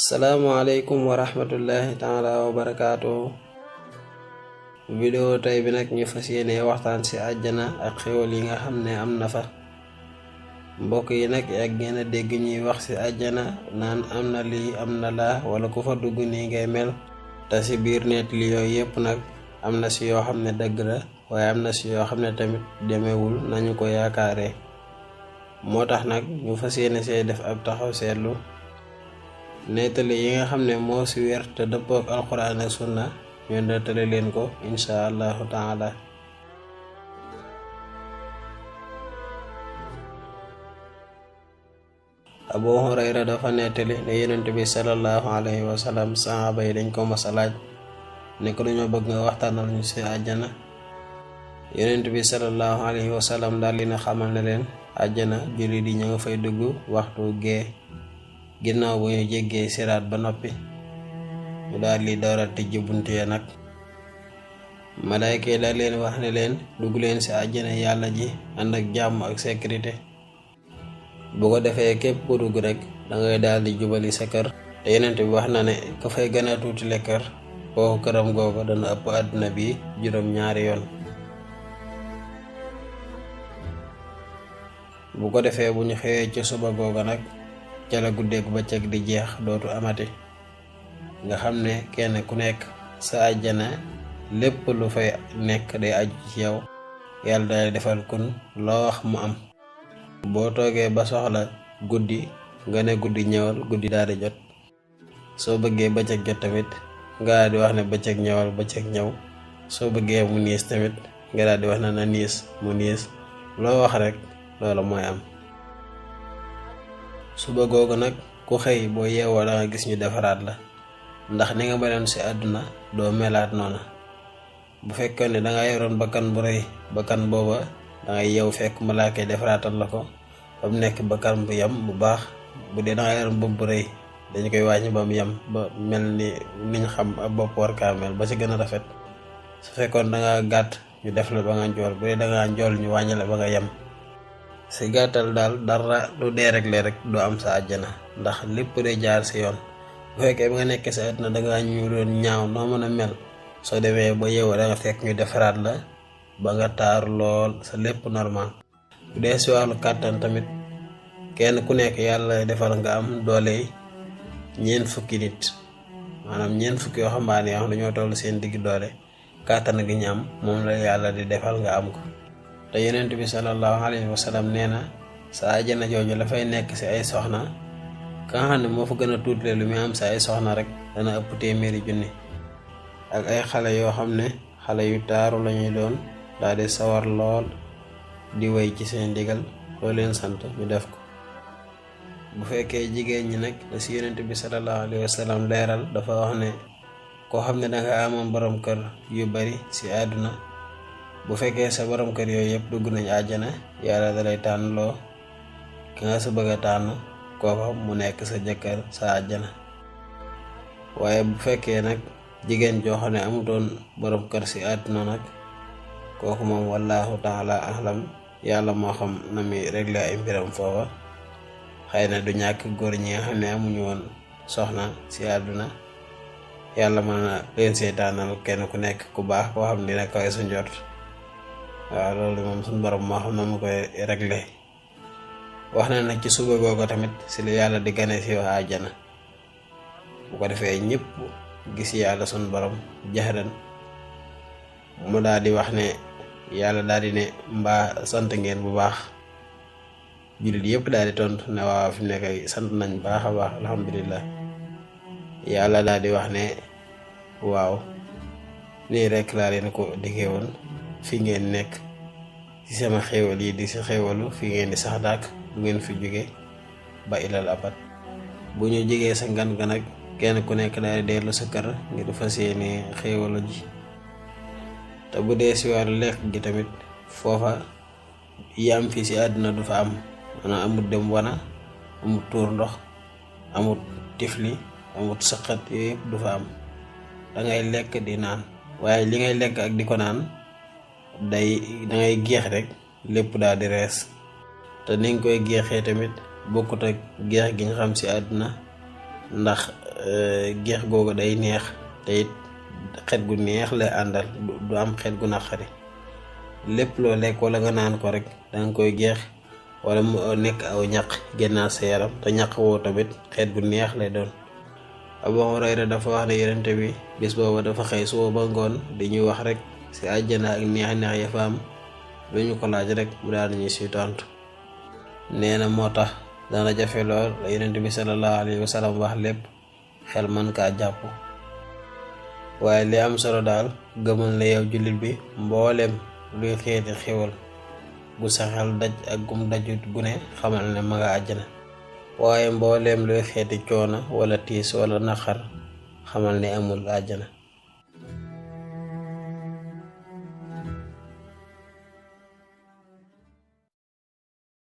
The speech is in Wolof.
Assalamualaikum warahmatullahi taala wabarakatuh. Video tay bi nak ñu fasiyene waxtaan ci aljana ak xewal yi nga xamne am na fa. Mbokk yi nak yag ngeen dégg ñuy wax ci aljana naan am na lii am na la wala ku fa dugg ni ngay mel. Ta ci biir net li yoy yépp nak am na ci yoo xamne dëgg la waaye am na ci yoo xamne tamit demewul nañu ko yaakaare. Motax nak ñu fasiyene sey def ab taxaw seetlu netali yi nga xamne mo ci wër te deppok alquran ak sunna ñu netali leen ko inshallah taala. Abu Hurairah dafa netali ne yonent bi sallallahu alayhi wa sallam sahaba yi dañ ko masalaaj ne ko dañu bëgg nga waxtaanal ñu ci aljana. Yonent bi sallallahu alayhi wa sallam dal li na xamal ne leen aljana julli di ña nga fay dugg waxtu gee ginaaw bu ñu jéggee siraat ba noppi ñu daal li dooral tijji buntu ya nag. Malaayka yi daal leen wax ne leen dugg leen ci àjjana yàlla ji ànd ak jàmm ak sécurité. Bu ko defee képp ku dugg rek da ngay daal di jubali sa kër te Yonent bi wax na ne ka fay gën a tuuti le kër kooku këram googu dana ëpp àdduna bi juróom-ñaari yoon. Bu ko defee bu ñu xëyee ci suba googu nag ca la guddeeg bëccëg di jeex dootu amati nga xam ne kenn ku nekk sa àjjana lépp lu fay nekk day aju ci yow yàlla day defal kun loo wax mu am. Boo toogee ba soxla guddi nga ne guddi ñëwal guddi daal di jot, soo bëggee bëccëg jot tamit nga daal di wax ne bëccëg ñëwal bëccëg ñëw, soo bëggee mu niis tamit nga daal di wax ne na niis mu niis, loo wax rek loolu mooy am. Suba googu nag ku xëy boo yeewoo da nga gis ñu defaraat la ndax ni nga meloon ci àdduna doo melaat noona. Bu fekkoon ne da nga yoroon bakkan bu rëy bakkan booba da ngay yeew fekk malaaka defaraatal la ko ba mu nekk bakkan bu yam bu baax. Bu dee da nga yoroon bopp bu rëy dañu koy wàññi ba mu yam ba mel ni niñ xam ab bopp war kaa mel ba ci gën a rafet. Su fekkoon da nga gàtt ñu def la ba nga njool, bu dee da nga njool ñu wàññi la ba nga yam. Si gàttal daal dara du dee rek du am sa àjjana ndax lépp day jaar ci yoon. Bu fekkee ba nga nekkee sa àdduna da nga ñuuloon ñaaw noo mën a mel, soo demee ba yeewoo da nga fekk ñu defaraat la ba nga taaru lool sa lépp normal. Bu dee si wàllu kàttan tamit kenn ku nekk yàlla defal nga am doole ñeent fukki nit, maanaam ñeent fukki yoo xambaane yoo xam dañoo toll seen digg doole kàttan gi ñu am moom la yàlla di defal nga am ko. te Yonent bi sallallahu alayhi wa sallam nee na sa àjjana jooju la fay nekk ci ay soxna ka nga xam ne moo fa gën a tuutale lu muy am sa ay soxna rek dana ëpp téeméeri junni, ak ay xale yoo xam ne xale yu taaru lañuy doon daal di sawar lool di wéy ci seen digal loo leen sant ñu def ko. Bu fekkee jigéen ñi nag la ci Yonent bi sallallahu alayhi wa sallam leeral dafa wax ne koo xam ne danga amoon borom kër yu bari ci àdduna, bu fekkee sa borom kër yooyu yëpp dugg nañ àjjana yàlla dalay tànn loo ki nga sa bëgg a tànn kooka mu nekk sa jëkkër sa àjjana. Waaye bu fekkee nag jigéen joo xam ne amutoon borom kër ci àdduna nag kooku moom wallahu taala ahlam, yàlla moo xam na muy régler ay mbiram foofa. Xëy na du ñàkk góor ñi nga xam ne amuñu woon soxna ci àdduna yàlla mën na leen seetaanal kenn ku nekk ku baax koo xam ne dina kawe sa njort. waaw loolu moom suñu borom moo xam na mu koy réglé. Wax na nag ci suba googu tamit ci li yàlla di gane ci waa àjjana, bu ko defee ñëpp gis yàlla suñu borom jaxran mu daal di wax ne yàlla daal di ne mbaa sant ngeen bu baax. Jullit yëpp daal di tontu ne waaw fi mu nekk sant nañ baax a baax alhamdulillah. Yàlla daal di wax ne waaw nii rek laa leen ko diggee woon, fi ngeen nekk ci sama xéewal yi di ci xéewalu fi ngeen di sax dàkk du ngeen fi jóge ba ilal abat. Bu ñu jegee sa ngan ga nag kenn ku nekk daal di dellu sa kër ngir fas yéene xéewalu ji. te bu dee ci wàllu lekk gi tamit foofa yam fi ci àdduna du fa am, maanaam amut dem wana, amut tuur ndox, amut tifli, amut sëqat, yooyu yëpp du fa am. dangay lekk di naan, waaye li ngay lekk ak di ko naan dangay geex rek lépp daal di rees. te ni nga koy geexee tamit bokkut ak geex gi ñu xam ci àdduna ndax geex googu day neex te it xet gu neex lay àndal, du am xet gu naqari. lépp loo lekk wala nga naan ko rek danga koy geex wala mu nekk aw ñaq génnaal sa yaram, te ñaq woo tamit xeet gu neex lay doon. Abu Hurayra dafa wax ne yonent bi bis booba dafa xëy suba ba ngoon di ñuy wax rek ci àjjana ak neex-neex ya fa am, lu ñu ko laaj rek mu daal ñuy si tontu. nee na moo tax dana jafe lool la yonent bi sallallahu alayhi wa sallam wax lépp xel mën kaa jàpp. waaye li am solo daal gëmal na yow jullit bi mbooleem luy xeeti xewal gu sa xel daj ak gum dajut gu ne xamal ne ma nga àjjana, waaye mbooleem luy xeeti coono wala tiis wala naqar xamal ne amul àjjana.